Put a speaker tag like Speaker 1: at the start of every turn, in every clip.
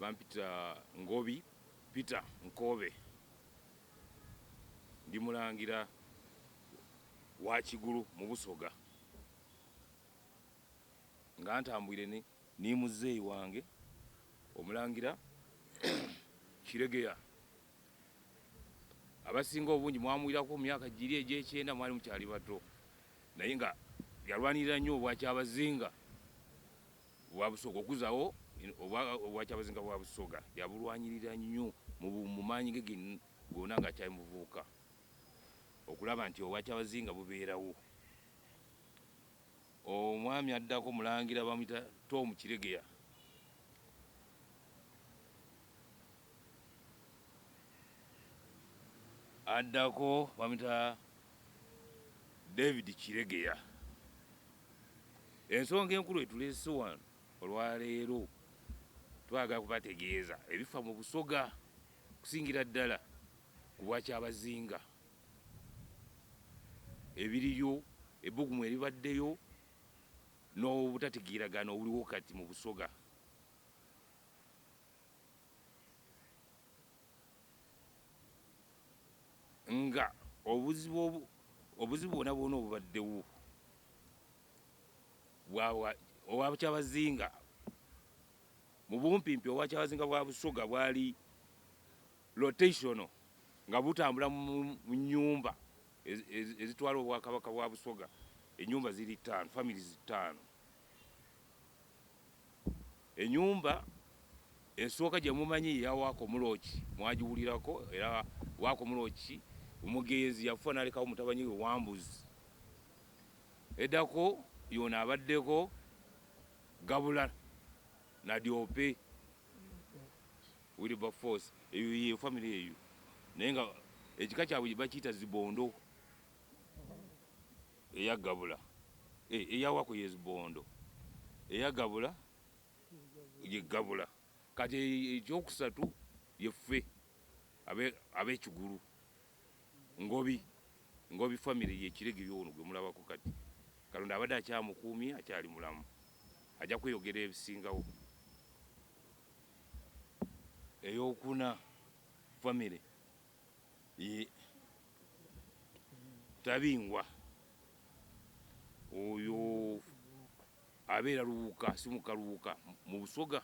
Speaker 1: Bampita Ngobi Peter Nkobe, ndi mulangira wa Kigulu mu Busoga, nga ntambwire ni muzeeyi wange omulangira Kiregeya. Abasinga obungi mwamuwulirako mu myaka giri egy'ekyenda, mwali mukyali bato, naye nga yalwanirira nnyo obwakyabazinga bwa Busoga, okuzawo obwakyabazinga bwa Busoga. Yabulwanyirira nnyo mu maanyi ge gonna ng'akyali muvubuka, okulaba nti obwakyabazinga bubeerawo. Omwami addako mulangira bamuyita Tom Kiregeya. Addako bamuyita David Kiregeya. Ensonga enkulu etuleese wano olwaleero, twagala kubategeeza ebifa mu Busoga, kusingira ddala ku bwakyabazinga, ebiriyo, ebbugumu eribaddeyo n'obutategeeragana obuliwo kati mu Busoga. Nga obuzibu bwona bwona obubaddewo obwakyabazinga mu bumpimpi, obwakyabazinga bwa Busoga bwali rotational, nga butambula mu nyumba ezitwala obwakabaka bwa Busoga. Enyumba ziri ttaano, families ttaano. Enyumba esooka gye mumanyi eya Waako Muloki, mwagiwulirako, era Waako Muloki omugenzi yafa n'alekawo mutabani we Wambuzi. Eddako yono abaddeko Gabula Nadiope Wilberforce, eyo ye family eyo, naye nga ekika kyabwe bakiyita Zibondo. Eya Gabula, eya Waako ye Zibondo, eya Gabula ye Gabula. Kati ekyokusatu yeffe ab'Ekigulu, Ngobi family ye Kiregeya ono gwe mulabako kati. Katonda abadde akyamukuumye, akyali mulamu, ajja kweyogera ebisingawo. Eyokuna family ye Tabingwa, oyo abeera Luwuka, simuka Luwuka mu Busoga.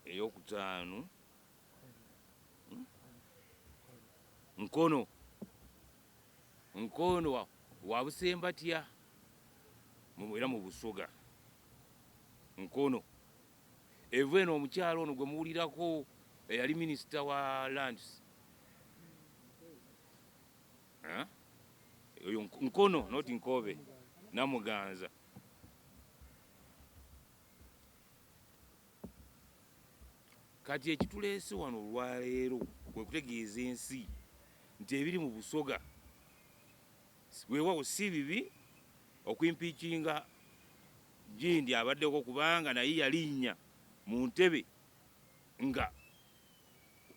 Speaker 1: Eyokutaano Nkono, Nkono wa Busembatya era mu Busoga. Nkono eva eno omukyalo ono gwe muwulirako eyali minisita wa lands, oyo Nkono, not Nkobe, Namuganza. Kati ekituleese wano olwaleero kwe kutegeeza ensi nti ebiri mu Busoga weewaawo si bibi okuimpeachinga gindi abaddeko, kubanga naye yalinnya mu ntebe nga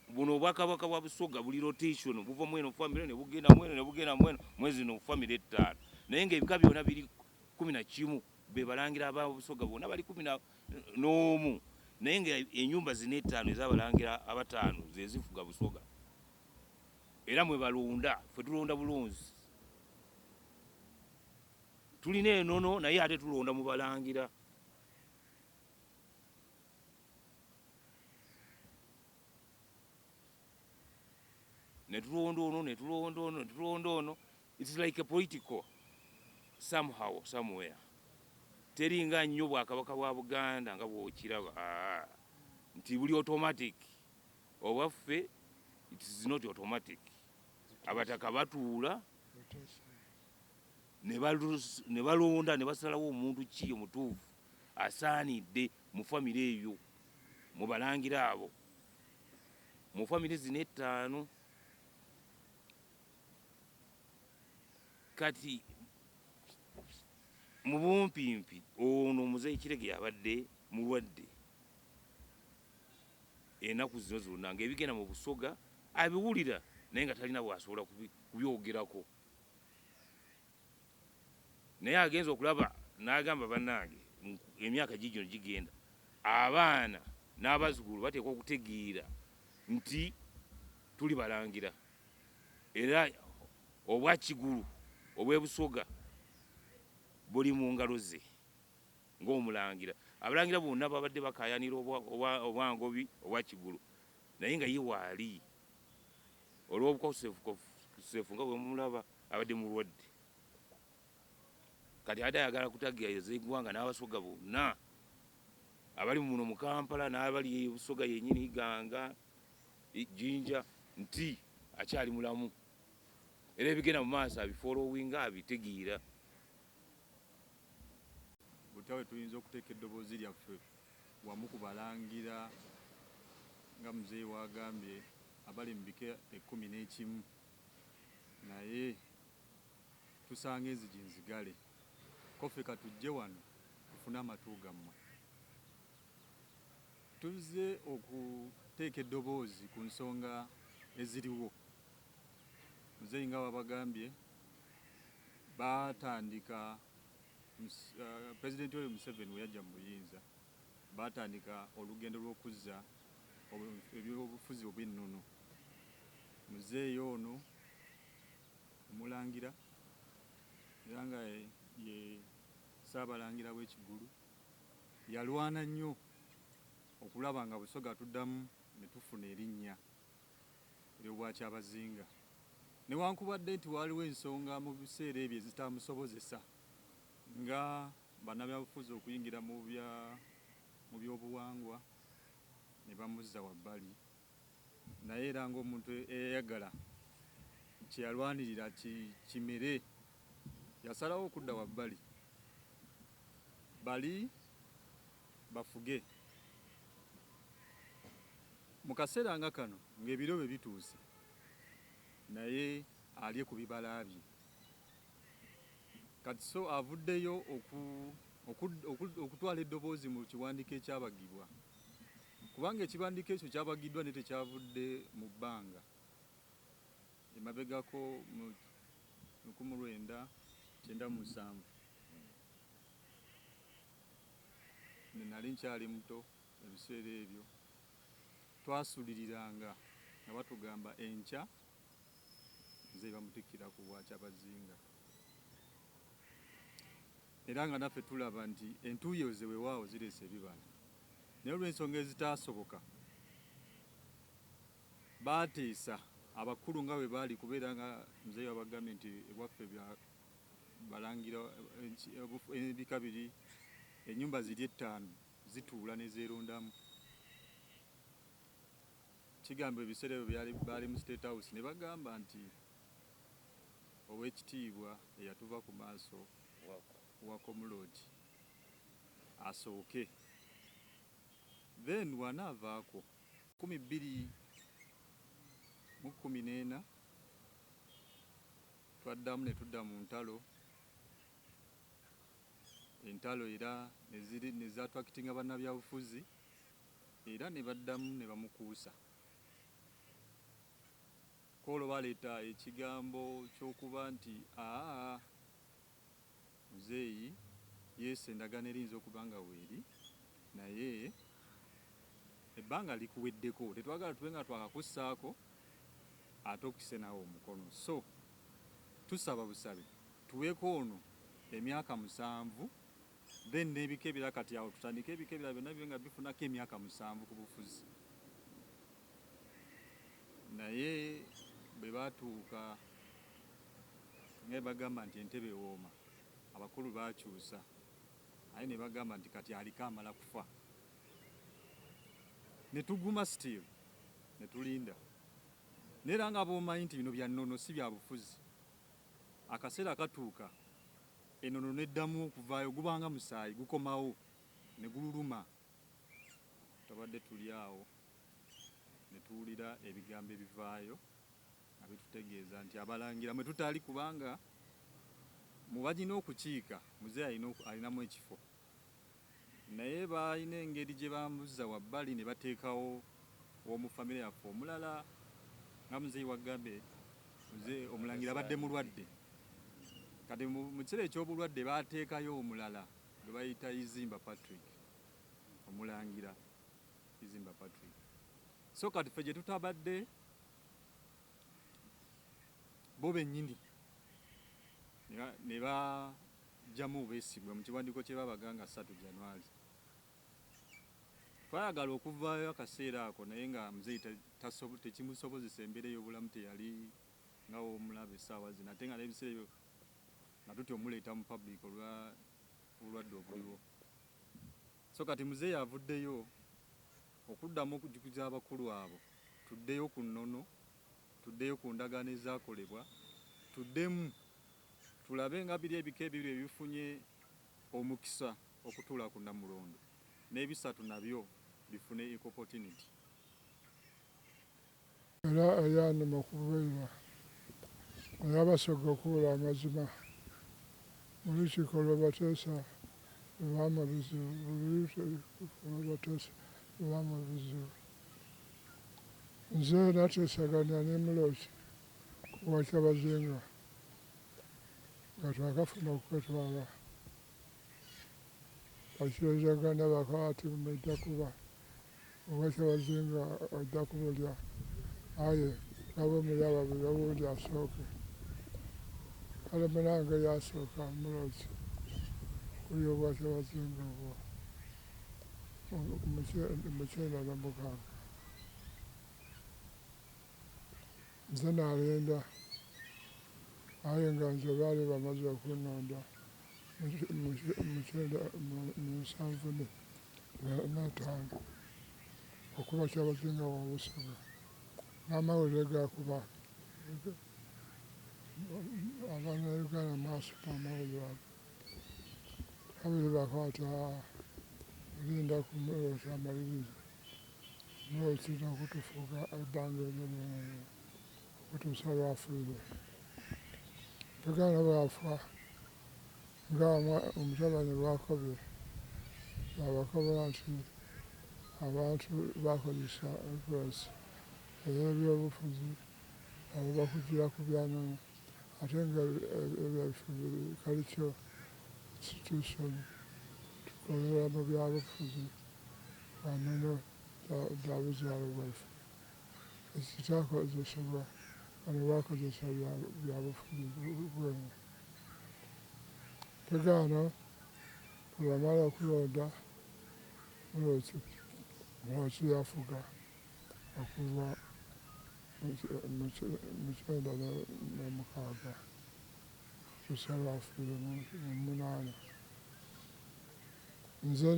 Speaker 1: buno obwakabaka bwa Busoga buli rotation, buva mweno family ne bugenda mweno ne bugenda mweno, mwezi no family ettaano, naye ng'ebika byonna biri 11. Be balangira aba Busoga bonna bali 11, naye nga enyumba zino ettaano ez'abalangira abataano ze zifuga Busoga, era mwe balonda. Ffe tulonda bulonzi, tulina enono, naye ate tulonda mu balangira. Ne tulonda ono, ne tulonda ono, ne tulonda ono. It's like a political somehow, somewhere. Teringa nnyo bwakabaka bwa Buganda nga bwokiraba nti buli automatic. Obwaffe it is not automatic. Abataka batuula ne balonda ne basalawo omuntu ki omutuufu asaanidde mu famire eyo, mu balangira abo, mu famire zino ettaano. Kati mu bumpimpi, ono omuzeeyi Kirege abadde mulwadde enaku zino zonna, ng'ebigenda mu Busoga abiwulira, naye nga talina bw'asobola kubyogerako. Naye agenza okulaba n'agamba, bannange, emyaka gigino gigenda. Abaana n'abazzukulu bateekwa okutegeera nti tuli Balangira era Obwakigulu obw'e Busoga buli mu ngalo ze ng'Omulangira. Abalangira bonna babadde bakaayanira Obwangobi Obwakigulu naye nga ye waali olw'obukosefukosefu nga bwe mumulaba abadde mulwadde. Kati ate ayagala kutageeza eggwanga n'Abasoga bonna abali muno mu Kampala n'abali e Busoga yennyini, Iganga, Jinja, nti akyali mulamu era ebigenda mu maaso abifoolowinga, abitegeera.
Speaker 2: Butya bwe tuyinza okuteeka eddoboozi lyaffe wamu ku Balangira nga Muzeeyi w'agambye abali mu bika 11 naye tusanga enzigi nzigale ko ffe katujje wano tufune amatu gammwe. Tuzze okuteeka eddoboozi ku nsonga eziriwo. Muzeeyi nga wabagambye baatandika Pulezidenti Yoweri Museveni we yajja mu buyinza baatandika olugendo lw'okuzza ebyobufuzi obw'ennono. Muzeeyi ono Omulangira era nga ye Ssaabalangira w'e Kigulu yalwana nnyo okulaba nga Busoga tuddamu ne tufuna erinnya ery'Obwakyabazinga. Newankubadde nti waaliwo ensonga mu biseera ebyo ezitaamusobozesa nga bannabyabufuzi okuyingira mu byobuwangwa ne bamuzza wabbali naye era ng'omuntu eyayagala kye yalwanirira kimere yasalawo okudda wabbali bali bafuge. Mu kaseera nga kano ng'ebiro bye bituuse naye alye ku bibala bye. Kati so avuddeyo okutwala eddoboozi mu kiwandiiko ekyabagibwa kubanga ekiwandiiko ekyo kyabagiddwa naye tekyavudde mu bbanga. Emabegako mu 1997 nali nkyali muto ebiseera ebyo twasuliriranga nga batugamba enkya nze bamutikkira ku Bwakyabazinga era nga naffe tulaba nti entuuyo ze weewaawo zireese ebibala naye olw'ensonga ezitaasoboka baateesa abakulu nga bwe baali kubeera nga muzeeyi wabagambye nti ewaffe balangira ebika biri ennyumba ziri ettaano zituula ne zeerondamu. Kigambibwa ebiseera ebyo byali baali mu State House ne bagamba nti Oweekitiibwa eyatuva ku maaso Wako Mulogi asooke then bw'anaavaako 2014 twaddamu ne tudda mu ntalo, entalo era ne zattractinga bannabyabufuzi era ne baddamu ne bamukuusa. Kw'olwo baleeta ekigambo ky'okuba nti aa Muzeeyi yes endagaano eriyinza okuba nga weeri naye ebbanga likuweddeko tetwagala tube nga twakakussaako ate okise naawe omukono so tusaba busabi tuweeko ono emyaka 7 then n'ebika ebirala kati awo tutandike ebika ebirala byonna bibe nga bifunako emyaka 7 ku bufuzi. Naye bwe baatuuka nga bwe bagamba nti entebe ewooma, abakulu baakyusa aye ne bagamba nti kati aliko amala kufa. Ne tuguma still ne tulinda. Naye era nga bw'omanyi nti bino bya nnono si bya bufuzi, akaseera katuuka enono n'eddamu okuvaayo gubanga musaayi gukomawo ne gululuma. Twabadde tuli awo ne tuwulira ebigambo ebivaayo nga bitutegeeza nti Abalangira mwe tutali kubanga mu balina okukiika Muzeeyi alinamu ekifo naye balina engeri gye bamuzza wabbali ne bateekawo ow'omu famire yaffe omulala nga Muzeeyi wagambye Muzeeyi Omulangira abadde mulwadde kati mu kiseera eky'obulwadde baateekayo omulala gwe bayita Izimba Patrick. Omulangira Izimba Patrick. So kati ffe gye tutabadde bo bennyini ne bajjamu obeesigwa mu kiwandiiko kye babaga nga 3 January. Twayagala okuvaayo akaseera ako naye nga muzeeyi tekimusobozesa, embeera ey'obulamu teyali nga w'omulaba essaawa zino, ate nga n'ebiseera ebyo nga tutya omuleeta mu public olwa obulwadde obuliwo. So kati muzeeyi avuddeyo okuddamu okujjukiza abakulu abo, tuddeyo ku nnono, tuddeyo ku ndagaano ezaakolebwa, tuddemu tulabe nga biri ebika ebibiri ebifunye omukisa okutuula ku Nnamulondo n'ebisatu nabyo bifune equal opportunity.
Speaker 3: Era eyandema okubeera ey'Abasoga okubula amazima mu lukiiko lwe bateesa lubaamu ebizibu, buli lukiiko lwe bateesa lubaamu ebizibu. Nze nateesaganya ne Muloki ku Bwakyabazinga nga twakafuna okwetwala. Bakirozagana bakaba ati mujja kuba Obwakyabazinga ojja kubulya, aye nga bwe muli ababiri owundi asooke. Kale munange yaasooka Muloki okulya Obwakyabazinga obwo mu 96. Nze naalinda aye nga nze baali bamaze okunnonda mu 75 okuba Kyabazinga wa Busoga. N'amawulire gakuba Abannayuganda mwasoma amawulire ago. Kabiri bakwata linda ku Muloki amalirize. Muloki n'okutufuga ebbanga eryo lyona okutuusa lw'afiire. Mpegano bw'afa nga omutabani bw'akobye, babakobera nti abantu bakozesa influence ey'ebyobufuzi abo bakugira ku bya nnono ate nga ebyaife biri cultural institution, tukolera mu byabufuzi bwa nnono dha buzaale bwaife. Ekitakozesebwa bano bakozesa byabufuzi bwene. Mpegaano bwe bamala okulonda Muloki yafuga okuva mu 96 okutuusa lw'afiire mu 8. Nze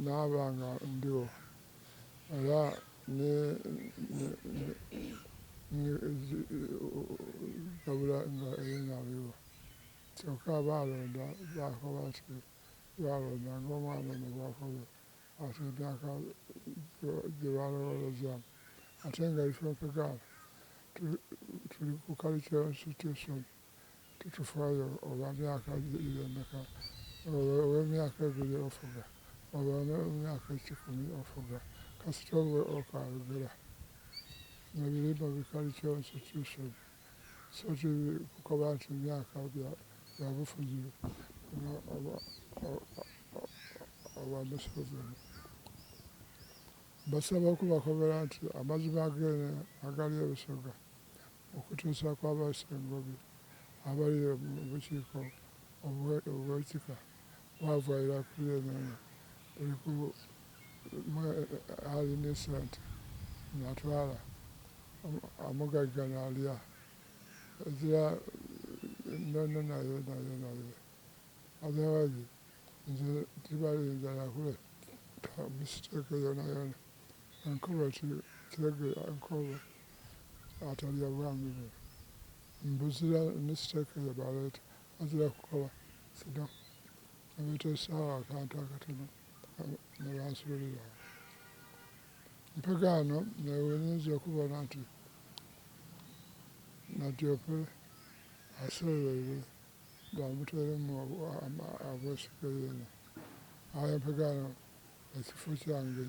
Speaker 3: naaba nga ndiwo era ni Gabula nga yeena aliwo. Kyokka baalonda baakoba nti balonda ng'omwana ono bw'akobye ati emyaka gye balowoolezaamu ate nga ife mpegaano tuli ku cultural institution, titufaayo oba myaka giri emeka, oba emyaka 2 ofuga, oba emyaka 100 ofuga, kasita oba okaayogera. Bino biri mu cultural institution, so tikukoba nti myaka bya bufuzi obwa Museveni. Mbasaba okubakobera nti amazima geene agali e Busoga okutuusa kw'Abasengobi abali mu bukiiko obw'ekika bwava ira ku by'ennono buli ku ali n'esente natwala omugaiga naalya ezira nnono naye naye naye. Otherwise nze tibayinza na kuleeta mistake yonayona. Enkobe kirege enkobe atalya bwami bwe. Mbuzira mistake gye baleeta bazira kukoba kino ne beeteesaawo akantu akatono ne bansuulira awo. Mpegaano neewuunyiza okubona nti Nadiope aseereire bamutoiremu obwesige yeena. Aye mpegaano ekifo kyange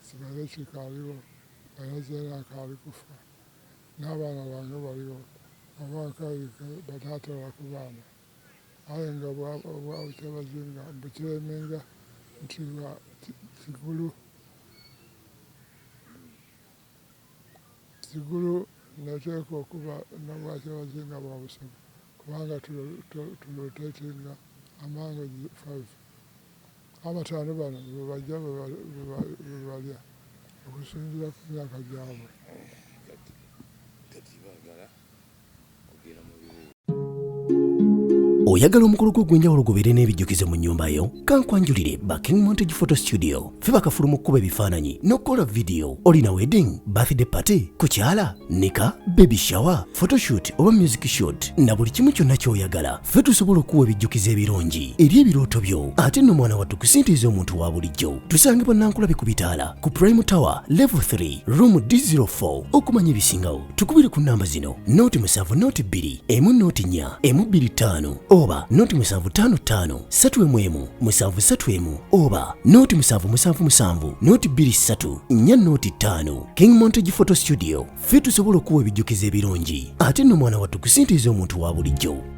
Speaker 3: kibaire kikaaliwo era zeena nkaali kufa n'abaana bange baliwo oba nkaike banaatoola ku baana. Aye nga obwakyabazinga mbukireminga Nti lwa Kigulu. Kigulu nateekwa okuba nabwakyabazinga bwa Busoga kubanga turotatinga among the 5. Abataano bano bwebajja bwebalya okusinziira ku myaka gyabwe.
Speaker 1: Kati baagala kugenda mu bibuuzo.
Speaker 4: Oyagala omukolo gwo ogw'enjawulo gubeere n'ebijjukizo mu nnyumba yo? Kankwanjulire ba King Montage Photo Studio. Ffe bakafulu mu kkuba ebifaananyi n'okukola vidiyo. Olina wedding, birthday party, kukyala, nika, baby shower, photoshoot oba music shoot na buli kimu kyonna ky'oyagala. Ffe tusobola okukuwa ebijjukizo ebirungi eri ebirooto byo. Ate nno mwana wattu kusintiiza omuntu wa bulijjo. Tusangibwa Nankulabe ku bitaala ku Prime Tower Level 3 Room D04. Okumanya ebisingawo tukubire ku nnamba zino 07 02 1 04 125 oba 0755 311 731 oba 0777 023 405. King Montage Photo Studio, ffe tusobola okuwa ebijjukizo ebirungi ate nno mwana wattu kusintiiza omuntu wa bulijjo.